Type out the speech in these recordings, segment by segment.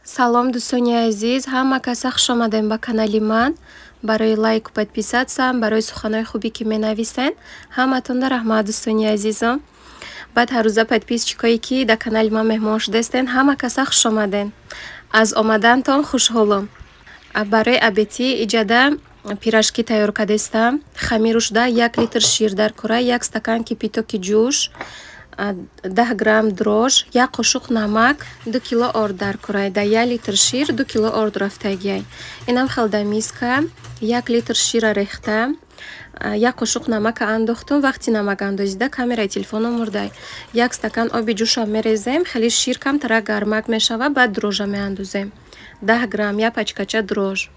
Салом, дӯстони азиз, ҳама каса хушомадем ба канали ман. Барои лайку подписаться, барои суханҳои хубе ки менависен, ҳаматонда раҳмат, дӯстони азизом. Баъд ҳаррӯза подписчикое ки дар канали ман меҳмон шудаистен, ҳама каса хушомаден. Аз омадантон хушҳолам. Барои обедӣ иҷада пирожки тайёр кардастам. Хамиру шуда 1 литр шир дар кора, 1 стакан кипятоки ҷӯш, 10 грамм дрожж, 1 қошуқ намак, 2 кило орд дар кора. Дар 1 литр шир 2 кило орд рафтагиай. Инам хел дар миска 1 литр шира рехта, 1 қошуқ намака андохтум. Вақти намак андозида камераи телефоном мурдай. 1 стакан оби ҷӯшам мерезем, хеле шир камтарак гармак мешавад, баъд дрожжа меандозем. 10 грамм, як пачкача дрожж.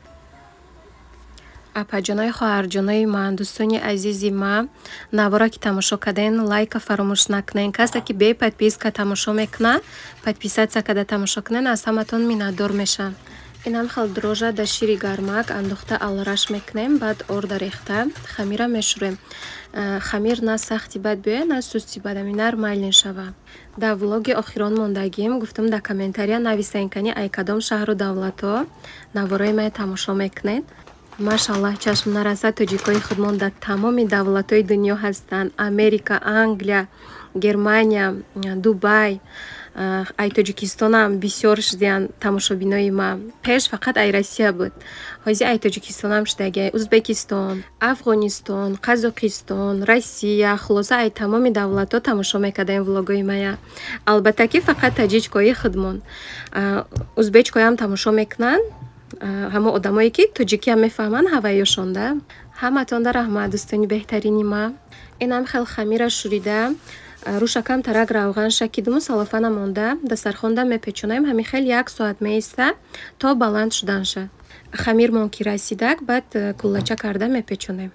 Апаҷонои, хоҳарҷонои ман, дӯстони азизи ман, навора ки тамошо карден, лайка фаромӯш накунед. Касе ки бе подписка тамошо мекунад, подписаться карда тамошо кунед, аз ҳаматон миннатдор мешавам. Инам хел дрожжа дар шири гармак андохта алраш мекунем, баъд орда рехта хамира мешӯрем. Хамир на сахти бад биёяд, на сусти бад, ами нормальный шава. Дар влоги охирон мондагим гуфтам, дар комментария нависен, кани ай кадом шаҳру давлатҳо навораи мая тамошо мекунед. Машаллаҳ, чашм нарасад, тоҷикои худмон дар тамоми давлатҳои дунё ҳастанд: Америка, Англия, Германия, Дубай. Ай Тоҷикистонам бисёр шудиянд тамошобинои ман. Пеш фақат ай Россия буд, ҳозир ай Тоҷикистонам шудагиай. Узбекистон, Афғонистон, Қазоқистон, Россия, хулоса, ай тамоми давлатҳо тамошо мекардаем влогои мая. Албатта ки фақат таҷичкои худмон, узбечкоям тамошо мекунанд, ҳамон одамое ки тоҷикиам мефаҳманд, ҳавайёшонда. Ҳаматонда раҳмат, дӯстони беҳтарини ман. Инам хел хамира шӯрида, рӯша камтарак равған шакидуму салофана монда дастархонда мепечонаем. Ҳамин хел як соат меиста то баланд шуданша. Хамирмон ки расидак, баъд куллача карда мепечонем.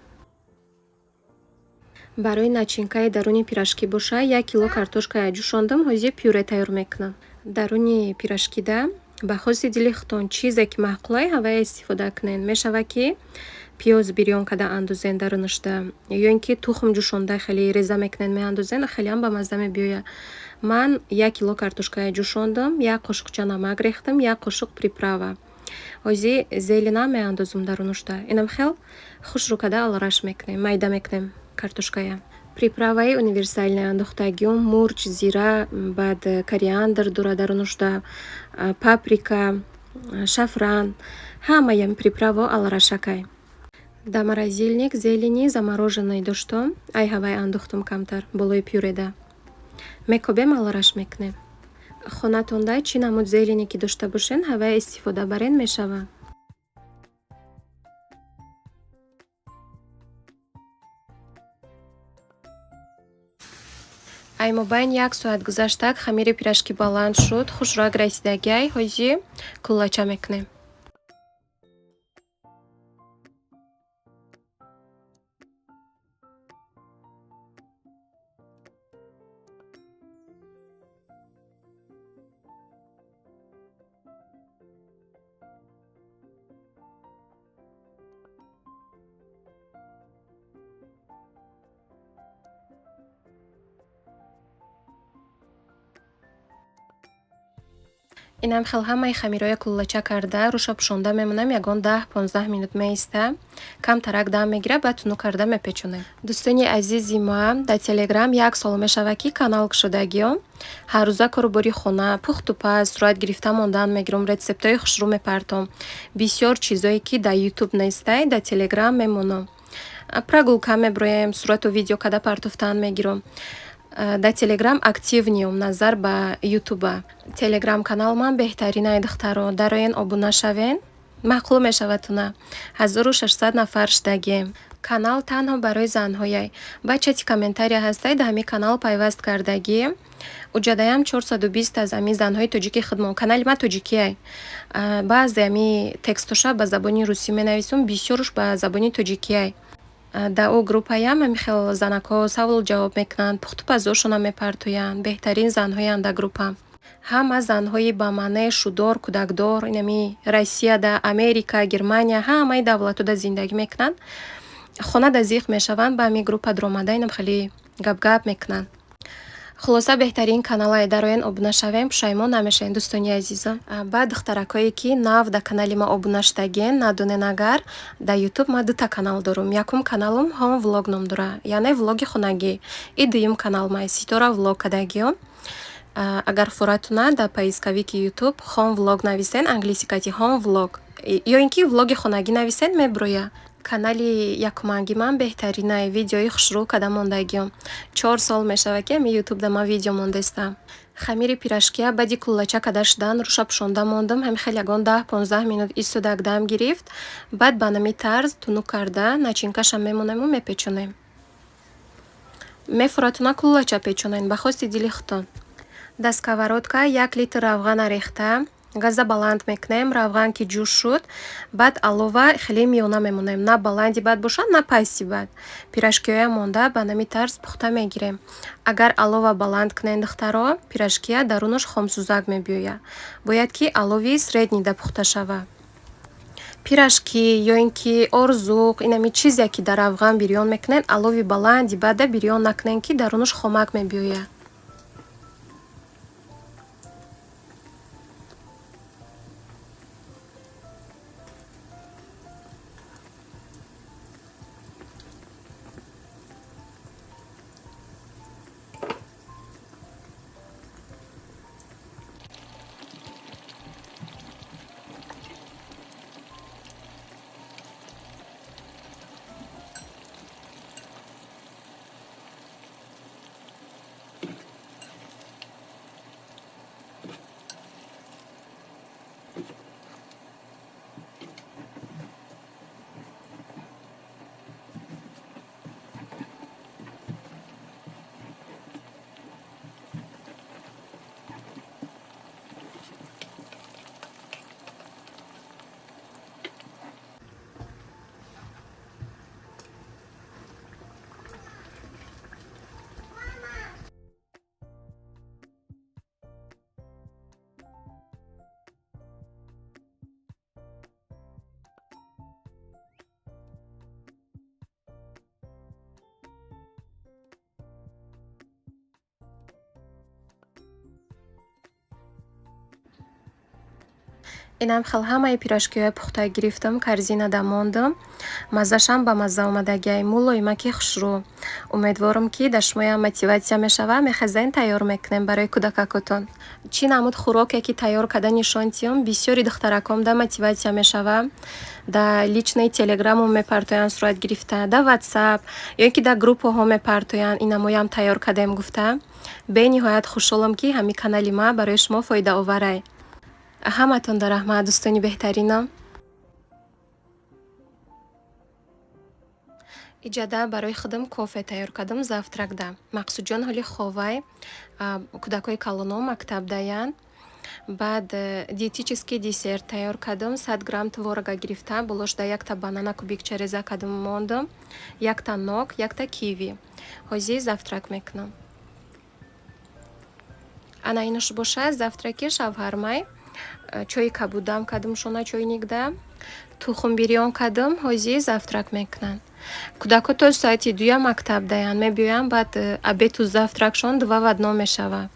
Барои начинкаи даруни пирожки боша, 1 кило картошкая ҷӯшондам, ҳозир пюре тайёр мекунам. Даруни пирожкида ба хости дили худтон чизе ки маъқулай, ҳавая истифода кунед. Мешавад ки пиёз бирён карда андозен дарунашда, ё ин ки тухм ҷӯшонда хеле реза мекунед, меандозен, хелеам ба мазза мебиёяд. Ман 1 кило картошкая ҷӯшондам, 1 қошуқча намак рехтам, 1 қошуқ приправа. Ҳозир зеленам меандозум дарунашда. Инам хел хушрӯ карда алраш мекунем, майда мекунем картошкая. Приправаи универсальный андохтагиём: мурч, зира, баъд кориандр дора дарунашда, паприка, шафран, ҳамаи ами приправао алрашакай. Дар морозильник зелени замороженный доштом, ай ҳавай андохтум камтар болои пюреда. Мекобем, алраш мекунем. Хонатонда чӣ намуд зелени ки дошта бошен, ҳавая истифода барен, мешавад. Ай мобайн як соат гузаштак, хамири пирожки баланд шуд, хушрӯак расидагиай, ҳозир куллача мекунем. Инам хел ҳамаи хамирҳоя куллача карда, рӯша пӯшонда мемонам, ягон 10-15 минут меиста, камтарак дам мегирад, баъд тунук карда мепечонем. Дӯстони азизи ман, дар Телеграм як сол мешавад ки канал кушодагиём. Ҳаррӯза кору бори хона, пухту паз, сурат гирифта мондан мегирам, рецептҳои хушрӯ мепартом. Бисёр чизое ки дар Ютуб нестай, дар Телеграм мемонам. Прогулка меброем, сурату видео карда партофтан мегирам. Дар Телеграм активныйм назар ба Ютуба. Телеграм канал ман беҳтаринай, духтаро, дароен, обуна шавен, маъқул мешавадтуна. 1600 нафар шудагием. Канал танҳо барои занҳояй. Баъд чати комментария ҳастай, дар ҳамин канал пайваст кардагӣ. Уҷадаям 420 аз ами занҳои тоҷики худмон. Канали ман тоҷикиай. Баъзе ами текстоша ба забони русӣ менависум, бисёруш ба забони тоҷикиай. Дар ӯ группаям ҳамин хел занакҳо саволу ҷавоб мекунанд, пухтупазошонам мепартоянд, беҳтарин занҳоянд дар группа. Ҳама занҳои ба маънаи шудор, кӯдакдор, инами Россияда, Америка, Германия, ҳамаи давлатҳода зиндагӣ мекунанд. Хонада зиқ мешаванд, ба ҳамин группа даромада, инам хеле гап-гап мекунанд. Хулоса, беҳтарин каналае, дароен, обуна шавем, пушаймон намешавем, дӯстони азизам. Баъд, духтаракое, ки нав дар канали ма обуна шудагиен, надонен, агар дар Ютуб ма дута канал дорум. Якум каналум Home Vlog ном дора, яъне влоги хонагӣ. И дуюм канал май Ситора Влог кадагиём. Агар фуратуна, дар поисковики Ютуб Home Vlog нависен, англиси кати Home Vlog ё ин ки влоги хонагӣ нависен, меброя. Канали якуманги ман беҳтаринай, видеои хушрӯ када мондагиём. 4 сол мешавад, ки ами Ютубда ман видео мондестам. Хамири пирожкия баъди куллача када шудан руша пӯшонда мондам. Ҳами хел ягон 10-15 минут истодак, дам гирифт. Баъд ба нами тарз тунук карда, начинкаша мемонему, мепечонем. Мефуратуна, куллача печонен, ба хости дили худтон. Дар сковородка 1 литр равғана рехта, газа баланд мекунем. Равған ки ҷӯш шуд, баъд алова хеле миёна мемонем, на баланди бад бошад, на пасти бад. Пирожкиҳоя монда, ба нами тарз пухта мегирем. Агар алова баланд кунен, духтаро, пирожкия дарунаш хомсӯзак мебиёяд. Бояд ки алови средний да пухта шавад. Пирожки ё ин ки орзуқ, инами чизе ки дар равған бирён мекунед, алови баланди бада бирён накунед, ки дарунаш хомак мебиёяд. Инам хел ҳамаи пирожкиҳои пухта гирифтам, корзинада мондам. Маззашам ба мазза омадагиай, мулоимаки хушрӯ. Умедворам, ки дар шумоям мотиватсия мешава, мехезен, тайёр мекунем барои кӯдакакотон. Чӣ намуд хӯроке ки тайёр карда нишон тиём, бисёри духтараком да мотиватсия мешава, да личный телеграмом мепартоянд сурат гирифта, да Ватсап ё ин ки да группаҳо мепартоянд, инамоям тайёр кардем гуфта. Бениҳоят хушҳолам, ки ҳамин канали ма барои шумо фоидаоварай. Ҳаматон да раҳмат, дӯстони беҳтаринам. Иҷада барои худам кофе тайёр кардам завтракда. Мақсудҷон ҳоли ховай, кӯдакҳои калоно мактаб даянд. Баъд диетический десерт тайёр кардам. 100 грамм творога гирифта, болошда якта банана кубикча реза кардам, мондам, якта нок, якта киви. Ҳозир завтрак мекунам. Ана инаш бошад завтраки шавҳармай. Чои кабуд дам кардам, шона чойникда тухм бирён кардам. Ҳозир завтрак мекунанд. Кӯдакҳо то соати 2 мактаб даянд, мебиёянд, баъд обеду завтракшон два в одном мешавад.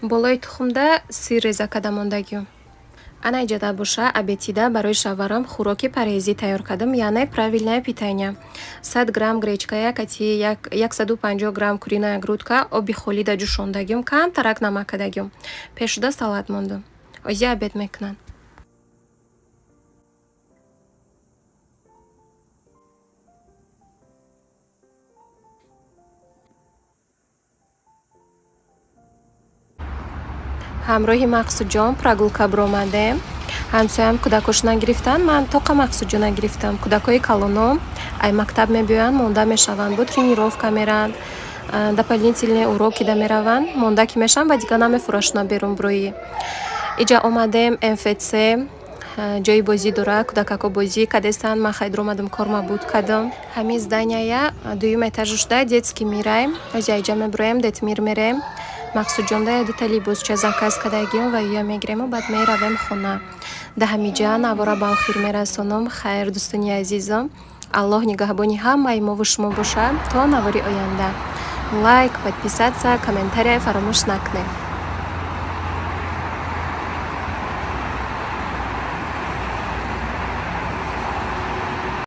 Болои тухмда сир реза карда мондагиём. Ана иҷада боша, обедида барои шавҳарам хӯроки парҳезӣ тайёр кардам, яъне правильное питание. 100 грамм гречкая кати 150 грамм куриная грудка оби холида ҷӯшондагиём, камтарак намак кардагиём, пешуда салат мондам. Ҳозир обед мекунанд. Ҳамроҳи Мақсудҷон прогулка биромадем. Ҳамсоям кӯдакошона гирифтанд, ман тоқа Мақсудҷона гирифтам. Кӯдакҳои калоном ай мактаб мебиёянд, монда мешаванд, бо тренировка меранд, дополнительные уроки да мераванд, монда ки мешаванд, ба дигар намефурашона берун бироӣ. Иҷа омадем МФЦ, ҷои бозӣ дора, кӯдакако бозӣ кардестанд. Ман хайдр омадам, корма буд кардам. Ҳамин зданияя дуюм этажушда детский мирай. Ҳозир айҷа мебироем, детмир мерем. Мақсудҷонда дута либосча заказ кардагиём ва ё мегирему, баъд меравем хона. Да ҳамиҷа навора ба охир мерасонам. Хайр, дӯстони азизам. Аллоҳ нигаҳбони ҳамаи мову шумо бошад. То навори оянда. Лайк, подписаться, комментария фаромӯш накунед.